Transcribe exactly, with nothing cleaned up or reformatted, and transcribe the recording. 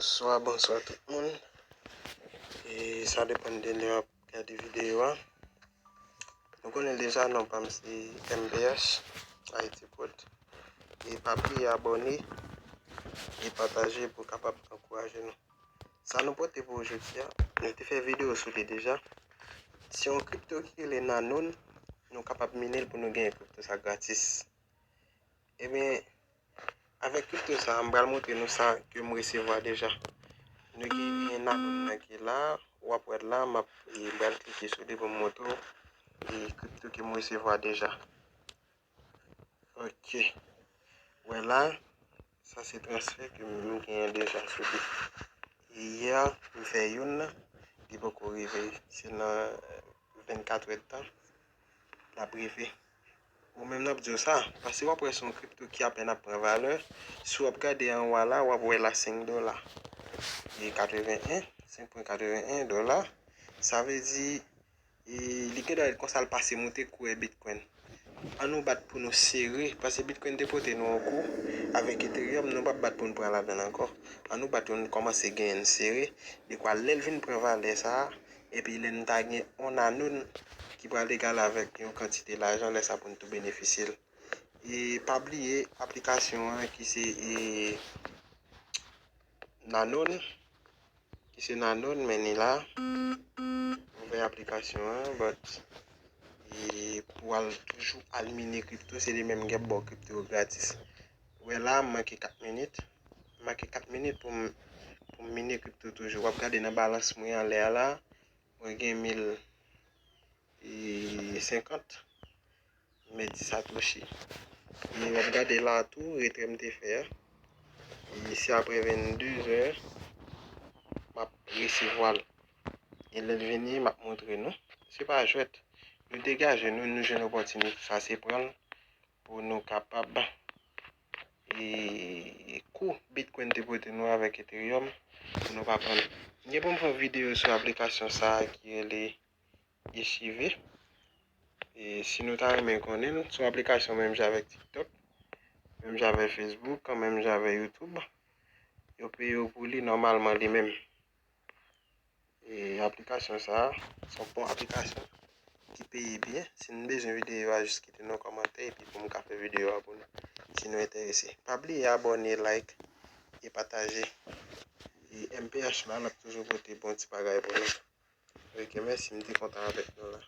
Bonswa, bonswa tout moun. E sa depann de lè w ap gade videyo a. Nou konnen deja non pa m se M P H, Haiti Prod. E pa bliye abòne e pataje pou w kapab ankouraje nou. Sa nou pote pou ou jodi a, nou te fè videyo sou li deja. Se yon kripto ki rele Nanon, nou kapab mine l pou nou genyen kripto sa gratis. Ebyen, avèk kripto sa, m pral montre nou sa ke m resevwa deja. Nou gen Nanon nan ki la, w ap wè l la, m ap, e, m pral klike sou li pou m montre w, e, kripto ke m resevwa deja. Ok. Wè la, sa se transfè ke m genyen deja sou li. E yè, m fè youn nan, li poko rive. Se nan vennkat èdtan l ap rive. Ou menm n ap di w sa, paske w ap wè se yon kripto ki apèn ap pran valè. Si w ap gade anwo a la, w ap wè la senk dola. E katreven en, senk pwen katreven en dola. Sa vle di, e, li gen dwa ret konsa l pase moute kou e Bitcoin. An nou bat pou nou sere, paske Bitcoin te pote nou yon kou, avèk Ethereum, nou p ap bat pou nou pran ladan l ankò. An nou bat pou nou kòmanse genyen n sere, dekwa lè l vin pran valè sa a, epi lè n ta gen yon Nanon ki pral egale avèk yon kantite lajan, lè sa pou n tou benefisye l. E pa bliye aplikasyon an ki se, e, Nanon, ki se Nanon, men ni la. Ouvè aplikasyon an, but, e pou al toujou al mine kripto, se li menm k ap ba w kripto yo gratis. Wè la, m manke kat minit. M manke kat minit pou m, pou m mine kripto toujou. W ap gade nan balans mwen anlè a la, mwen gen mil e senkant. Mèt Satoshi. E w ap gade la tou, retrè m te fè a. E se apre vennde zè, m ap resevwa l. E lè l vini, m ap montre nou. Se pa jwèt. Nou degaje nou, nou jwenn opòtinite sa, se pran l pou nou kapab, e, kou Bitcoin te pote nou avèk Ethereum, pou nou pa pran l. M gen pou m fè yon videyo sou aplikasyon sa a ki rele Eshive. E si nou ta renmen konnen l, se yon aplikasyon menm jan avèk TikTok, menm jan avèk Facebook, menm jan avèk YouTube. Yo peye w pou li nòmalman li menm. E aplikasyon sa a, se yon bon aplikasyon ki peye byen. Si n bezwen videyo a, jis kite nan kòmantè epi pou m ka fè videyo a pou nou, si nou enterese. Pa bliye abòne, like e pataje. E M P H la, l ap toujou pote bon ti bagay pou nou. Ok, mèsi, m te kontan avèk nou la.